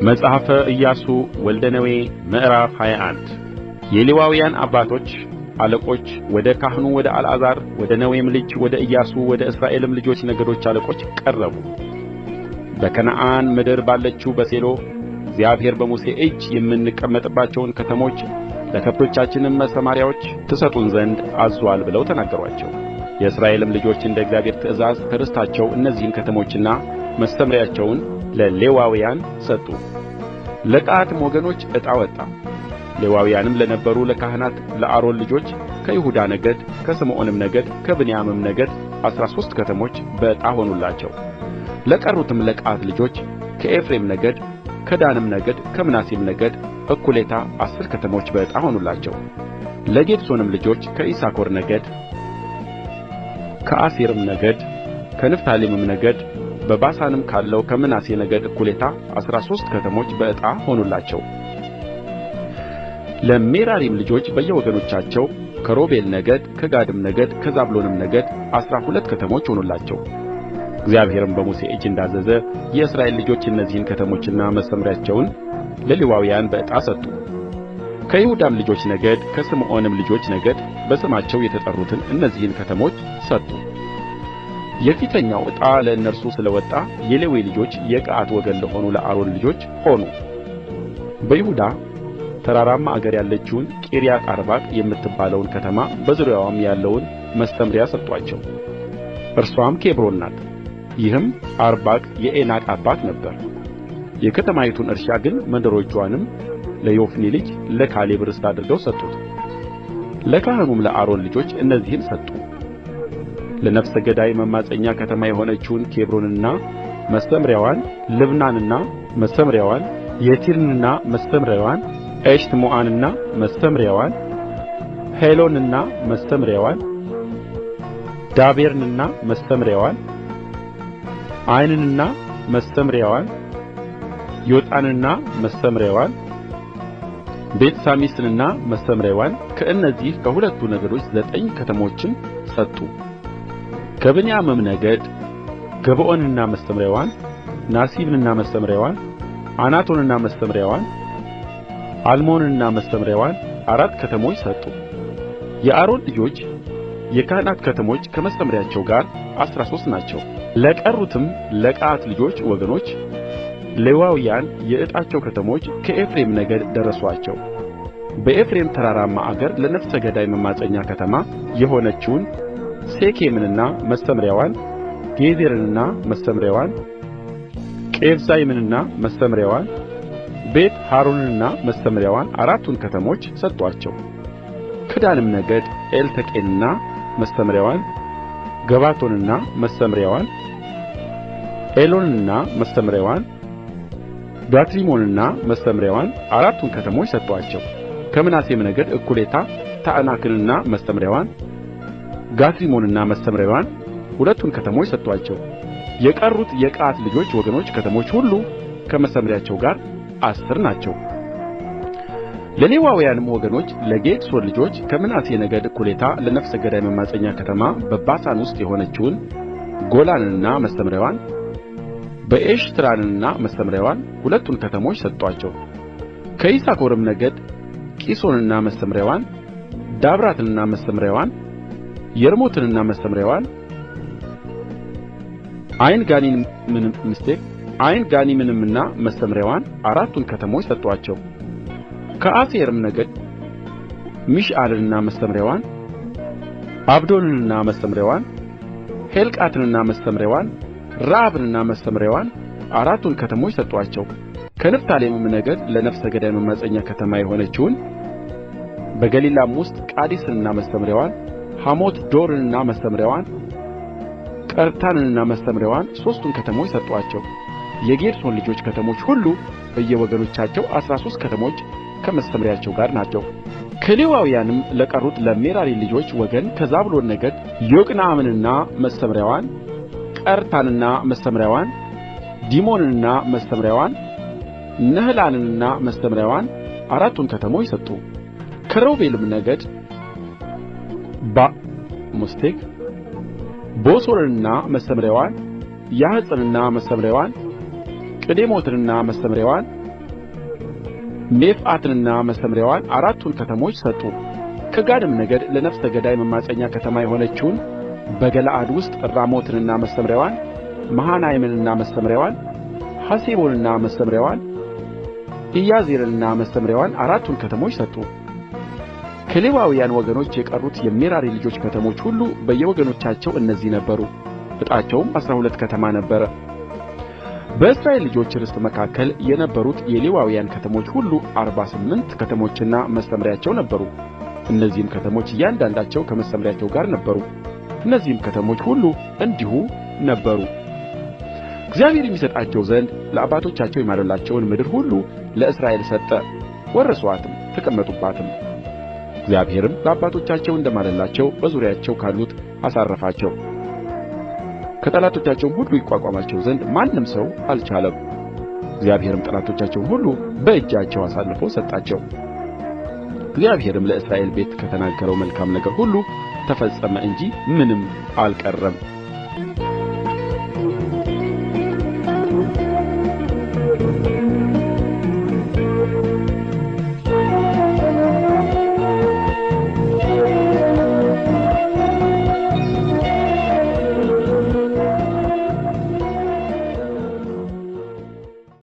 መጽሐፈ ኢያሱ ወልደ ነዌ ምዕራፍ 21 የሌዋውያን አባቶች አለቆች ወደ ካህኑ ወደ አልዓዛር ወደ ነዌም ልጅ ወደ ኢያሱ ወደ እስራኤልም ልጆች ነገዶች አለቆች ቀረቡ። በከነዓን ምድር ባለችው በሴሎ እግዚአብሔር በሙሴ እጅ የምንቀመጥባቸውን ከተሞች ለከብቶቻችንም መሰምርያዎች ትሰጡን ዘንድ አዝዞአል ብለው ተናገሩአቸው። የእስራኤልም ልጆች እንደ እግዚአብሔር ትእዛዝ ከርስታቸው እነዚህን ከተሞችና መሰምርያቸውን ለሌዋውያን ሰጡ። ለቀዓትም ወገኖች ዕጣ ወጣ። ሌዋውያንም ለነበሩ ለካህናት ለአሮን ልጆች ከይሁዳ ነገድ ከስምዖንም ነገድ ከብንያምም ነገድ 13 ከተሞች በዕጣ ሆኑላቸው። ለቀሩትም ለቀዓት ልጆች ከኤፍሬም ነገድ ከዳንም ነገድ ከምናሴም ነገድ እኩሌታ 10 ከተሞች በዕጣ ሆኑላቸው። ለጌድሶንም ልጆች ከይሳኮር ነገድ ከአሴርም ነገድ ከንፍታሌምም ነገድ በባሳንም ካለው ከምናሴ ነገድ እኩሌታ 13 ከተሞች በዕጣ ሆኑላቸው። ለሜራሪም ልጆች በየወገኖቻቸው ከሮቤል ነገድ ከጋድም ነገድ ከዛብሎንም ነገድ 12 ከተሞች ሆኑላቸው። እግዚአብሔርም በሙሴ እጅ እንዳዘዘ የእስራኤል ልጆች እነዚህን ከተሞችና መሰምርያቸውን ለሌዋውያን በዕጣ ሰጡ። ከይሁዳም ልጆች ነገድ ከስምዖንም ልጆች ነገድ በስማቸው የተጠሩትን እነዚህን ከተሞች ሰጡ። የፊተኛው ዕጣ ለእነርሱ ስለ ወጣ የሌዊ ልጆች የቀዓት ወገን ለሆኑ ለአሮን ልጆች ሆኑ። በይሁዳ ተራራማ አገር ያለችውን ቂርያትአርባቅ የምትባለውን ከተማ በዙሪያዋም ያለውን መሰምርያ ሰጡአቸው። እርስዋም ኬብሮን ናት። ይህም አርባቅ የዔናቅ አባት ነበረ። የከተማይቱን እርሻ ግን መንደሮችዋንም ለዮፎኒ ልጅ ለካሌብ ርስት አድርገው ሰጡት። ለካህኑም ለአሮን ልጆች እነዚህን ሰጡ። ለነፍሰ ገዳይ መማፀኛ ከተማ የሆነችውን ኬብሮንንና መሰምርያዋን፣ ልብናንና መሰምርያዋን፣ የቲርንና መሰምርያዋን፣ ኤሽትሞዓንና መሰምርያዋን፣ ሔሎንንና መሰምርያዋን፣ ዳቤርንና መሰምርያዋን፣ ዓይንንና መሰምርያዋን፣ ዮጣንንና መሰምርያዋን፣ ቤትሳሚስንና መሰምርያዋን። ከእነዚህ ከሁለቱ ነገዶች ዘጠኝ ከተሞችን ሰጡ። ከብንያምም ነገድ ገባዖንንና መሰምርያዋን፣ ናሲብንና መሰምርያዋን፣ ዓናቶትንና መሰምርያዋን፣ አልሞንንና መሰምርያዋን አራት ከተሞች ሰጡ። የአሮን ልጆች የካህናት ከተሞች ከመሰምርያቸው ጋር 13 ናቸው። ለቀሩትም ለቀዓት ልጆች ወገኖች ሌዋውያን የዕጣቸው ከተሞች ከኤፍሬም ነገድ ደረሱአቸው። በኤፍሬም ተራራማ አገር ለነፍሰ ገዳይ መማፀኛ ከተማ የሆነችውን ሴኬምንና መሰምርያዋን፣ ጌዝርንና መሰምርያዋን፣ ቂብጻይምንና መሰምርያዋን፣ ቤት ሖሮንንና መሰምርያዋን አራቱን ከተሞች ሰጡአቸው። ከዳንም ነገድ ኤልተቄንና መሰምርያዋን፣ ገባቶንና መሰምርያዋን፣ ኤሎንንና መሰምርያዋን፣ ጋትሪሞንንና መሰምርያዋን አራቱን ከተሞች ሰጡአቸው። ከምናሴም ነገድ እኩሌታ ታዕናክንና መሰምርያዋን፣ ጋትሪሞንንና መሰምርያዋን ሁለቱን ከተሞች ሰጡአቸው። የቀሩት የቀዓት ልጆች ወገኖች ከተሞች ሁሉ ከመሰምርያቸው ጋር 10 ናቸው። ለሌዋውያንም ወገኖች ለጌድሶን ልጆች ከምናሴ ነገድ እኩሌታ ለነፍሰ ገዳይ መማፀኛ ከተማ በባሳን ውስጥ የሆነችውን ጎላንንና መሰምርያዋን፣ በኤሽትራንና መሰምርያዋን ሁለቱን ከተሞች ሰጡአቸው። ከይሳኮርም ነገድ ቂሶንንና መሰምርያዋን፣ ዳብራትንና መሰምርያዋን፣ የርሙትንና መሰምርያዋን፣ ዓይንጋኒምንና መሰምርያዋን አራቱን ከተሞች ሰጡአቸው። ከአሴርም ነገድ ሚሽአልንና መሰምርያዋን፣ ዓብዶንንና መሰምርያዋን፣ ሄልቃትንና መሰምርያዋን፣ ረአብንና መሰምርያዋን አራቱን ከተሞች ሰጡአቸው። ከንፍታሌምም ነገድ ለነፍሰ ገዳይ መማፀኛ ከተማ የሆነችውን በገሊላም ውስጥ ቃዴስንና መሰምርያዋን፣ ሐሞትዶርንና መሰምርያዋን፣ ቀርታንንና መሰምርያዋን ሦስቱን ከተሞች ሰጡአቸው። የጌድሶን ልጆች ከተሞች ሁሉ በየወገኖቻቸው 13 ከተሞች ከመሰምርያቸው ጋር ናቸው። ከሌዋውያንም ለቀሩት ለሜራሪ ልጆች ወገን ከዛብሎን ነገድ ዮቅንዓምንና መሰምርያዋን፣ ቀርታንና መሰምርያዋን፣ ዲሞናንና መሰምርያዋን፣ ነህላልንና መሰምርያዋን አራቱን ከተሞች ሰጡ። ከሮቤልም ነገድ ቦሶርንና መሰምርያዋን፣ ያሀጽንና መሰምርያዋን፣ ቅዴሞትንና መሰምርያዋን፣ ሜፍዓትንና መሰምርያዋን አራቱን ከተሞች ሰጡ። ከጋድም ነገድ ለነፍሰ ገዳይ መማፀኛ ከተማ የሆነችውን በገለዓድ ውስጥ ራሞትንና መሰምርያዋን፣ መሃናይምንና መሰምርያዋን፣ ሐሴቦንንና መሰምርያዋን፣ ኢያዜርንና መሰምርያዋን አራቱን ከተሞች ሰጡ። ከሌዋውያን ወገኖች የቀሩት የሜራሪ ልጆች ከተሞች ሁሉ በየወገኖቻቸው እነዚህ ነበሩ። ዕጣቸውም 12 ከተማ ነበረ። በእስራኤል ልጆች ርስት መካከል የነበሩት የሌዋውያን ከተሞች ሁሉ 48 ከተሞችና መሰምርያቸው ነበሩ። እነዚህም ከተሞች እያንዳንዳቸው ከመሰምርያቸው ጋር ነበሩ። እነዚህም ከተሞች ሁሉ እንዲሁ ነበሩ። እግዚአብሔርም ይሰጣቸው ዘንድ ለአባቶቻቸው የማለላቸውን ምድር ሁሉ ለእስራኤል ሰጠ። ወረሱአትም፣ ተቀመጡባትም። እግዚአብሔርም ለአባቶቻቸው እንደ ማለላቸው በዙሪያቸው ካሉት አሳረፋቸው። ከጠላቶቻቸውም ሁሉ ይቋቋማቸው ዘንድ ማንም ሰው አልቻለም። እግዚአብሔርም ጠላቶቻቸውን ሁሉ በእጃቸው አሳልፎ ሰጣቸው። እግዚአብሔርም ለእስራኤል ቤት ከተናገረው መልካም ነገር ሁሉ ተፈጸመ እንጂ ምንም አልቀረም።